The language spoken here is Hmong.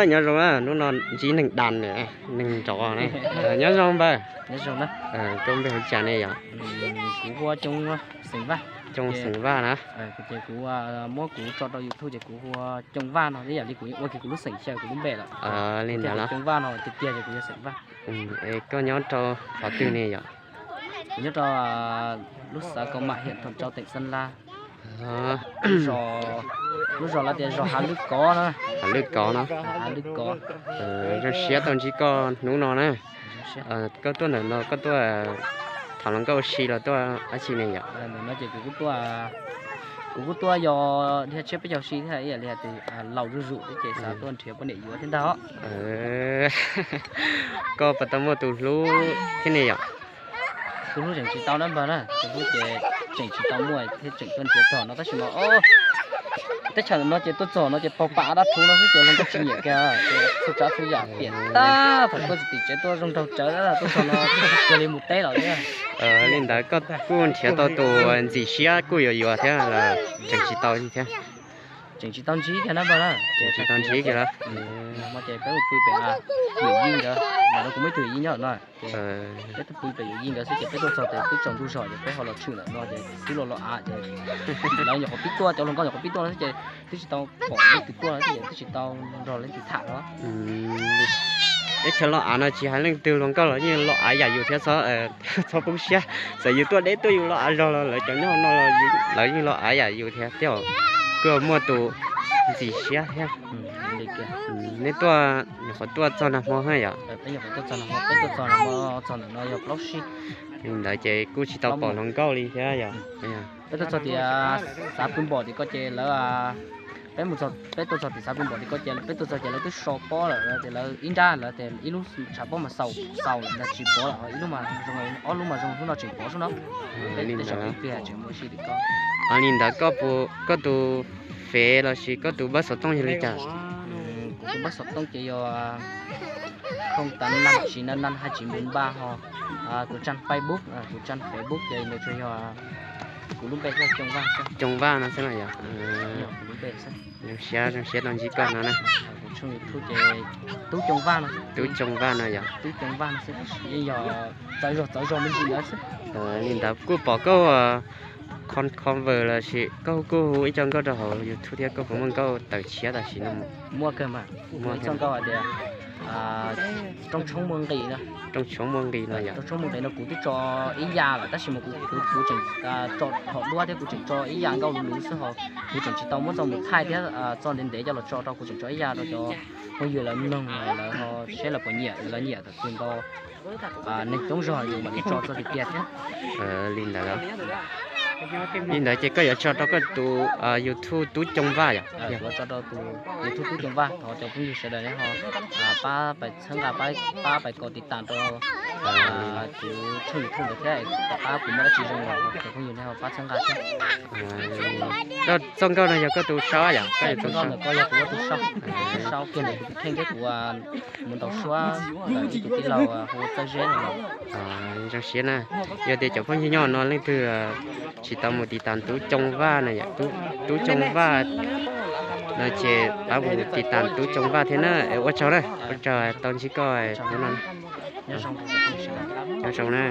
Nyob zoo, hnub no ntsib neeg das, neeg nrov ne. Nyob zoo npawg. Koj npe hu cas ne yom? Kuv hu ua Coo xeem Vaj na. Ces kuv muab kuv tso rau YouTube ces kuv hu ua Coo Vaj no, ib yam li kuv ua kiag kuv lub xeem xyaw kuv lub npe lawm. Li ntawd los Coo Vaj no tiag tiag ces kuv yog xeem Vaj. Koj nyob rau qhov twg ne yom? Kuv nyob rau lub xav Kaus Mam, hiam Thoo Tsau, teem Xeeb Las. Lub zos lawv tias zos Hav Lwj Kov na. Hav Lwj Kov no. Hav Lwj Kov. Zoo siab tau ntsib koj hnub no na. Koj tuaj ntawm no koj tuaj tham hluas nkauj ua si los tuaj dab tsi ne yom? Ntawm no ces kuv kuj tuaj, kuv kuj tuaj yog dhia tshiab peb caug si thiab, ib yam li hais tias laus zuj zus thiab ces xav tuaj nrhiav poj niam yuav thiab ntag os. Koj puas tau muaj tus hlub thiab ne yom? Tus hlub tseem tsis tau na npawg na, tus hlub ces tseem tsis tau muaj thiab tseem tuaj nrhiav txog no tab sis mas teb chaws no ces tuaj txog no ces paug pam dab rhuv no xwb ces hluas nkauj tsis nyiam kiag, txhua tsav txhua yam piam tag, thaum tuaj tim tsev tuaj zoo nraug tsawv, tuaj txog no kawg li mus teb lawm thiab. Li ntawd koj kuj nrhiav tau tus ntxim siab kuj yuav yuav thiab los tseem tsis tau li thiab? Tseem tsis tau ntsib kiag na npawg na. Tseem tsis tau ntsib kiag los? Ces peb mus pw pem yawm yij nkawd, ntawm no kuv muaj ib tug yawm yij nyob no. Peb tuaj pw pem yawm yij nkawd xwb ces peb tuaj txog ces twb tsaus ntuj zog ces peb ho los tshwm ntawm no ces twb los los av ces lawv nyuam qhuav pib tuaj, cov hluas nkauj nyuam qhuav pib tuaj no xwb ces twb tsis tau pom leej twg tuaj xwb ces twb tsis tau nrog leej twg tham os. Teb chaws los av no tsis hais leej twg hluas nkauj los yeej los av yam yus thiab, txhob poob siab. Txawm yus tuaj deb tuaj yus los av zog los lawv cov nyob no los lawv yeej los av yam yus thiab, tej zaum kuj muaj tus ntxim siab thiab. Nej tuaj nyuam qhuav tuaj txog nag hmo thiab yom? Li ntawd ces kuj tsis tau pom hluas nkauj li thiab yom? Peb tuaj txog tim xav pw npom tim ko ces lawv, peb mus, peb tuaj txog tim xav pw npom tim ko ces peb tuaj txog ces lawv twb so pob lawm, lawv tias lawv ib nrab lawv tias ib lub tshav pob mas xaus xaus lawm ntag tsis pov lawm, ib lub mas zoo, ob lub mas zoo, hnub no tseem pov xwb no. Peb tej zaum ib pliag tseem mus si tim ko. Li ntawd koj tus fev los sis koj tus npawb xov tooj yog li cas? Kuv tus npawb xov tooj ces yog không tám năm chín năm năm hai chín bốn ba ho. Kuv trang Facebook, kuv trang Facebook ces nws tsuas yog kuv lub npe xwb, Coo Vaj xwb. Coo Vaj no xwb no yom? Yog kuv lub npe xwb. Zoo siab, zoo siab tau ntsib koj no na. Kuv tshooj YouTube ces Tub Coo Vaj no. Tub Coo Vaj no yom? Tub Coo Vaj no xwb, yeej yog txawv zog txawv zog me ntsis ntawd xwb. Li ntawd kuj pom koj ua con cover los sis koj kuj hu ib co nkauj rau hauv YouTube thiab, koj puas muaj nkauj tawm tshiab tam sim no? Muaj kawg mas, muaj ib co nkauj hais tias Rooj Tshoob Muaj Nqis no. Rooj Tshoob Muaj Nqis no yom? Rooj Tshoob Muaj Nqis no kuv twb tso ib yam lawm tab sis mas kuv, kuv tseem tso thaum duab thiab kuv tseem tso ib yam nkauj luv luv xwb ho, kuv tseem tsis tau muab txoj mus thaij thiab txoj ntev ntev coj los tso rau, kuv tseem tso ib yam rau cov phooj ywg lawv mloog lawv ho seb lawv puas nyiam, lawv nyiam tam twg nkaus neeg coob zog yus mam li tso txoj tiag tiag thiab. Li ntawd los? Li ntawd ces koj yuav tso rau koj tus YouTube Tub Coo Vaj yom? Kuv yuav tso rau tus YouTube Tub Coo Vaj, thov cov phooj ywg sawv daws nej ho pab pais txhawb nqa, pab pais kos tiv tas rau kuv tshooj YouTube ntawd thiab, tom qab kuv muaj dab tsi zoo los cov phooj ywg nej ho pab txhawb nqa thiab. Koj txoj nkauj no yog koj tus sau yom? Koj tus sau. Koj yog kuv ua tus sau, sau kiag ntawm kuv tus kheej thiab kuv mus ntaus suab ntawm ib tus tij laug hu Txawj Zeb no. Zoo siab na. Yog tias cov phooj ywg nyob no leej twg tsis tau mus tiv tas Tub Coo Vaj no yom, Tub Coo Vaj no ces pab mus tiv tas Tub Coo Vaj thiab na. Ua tsaug na, ua tsaug tau ntsib koj hnub no. Nyob zoo na.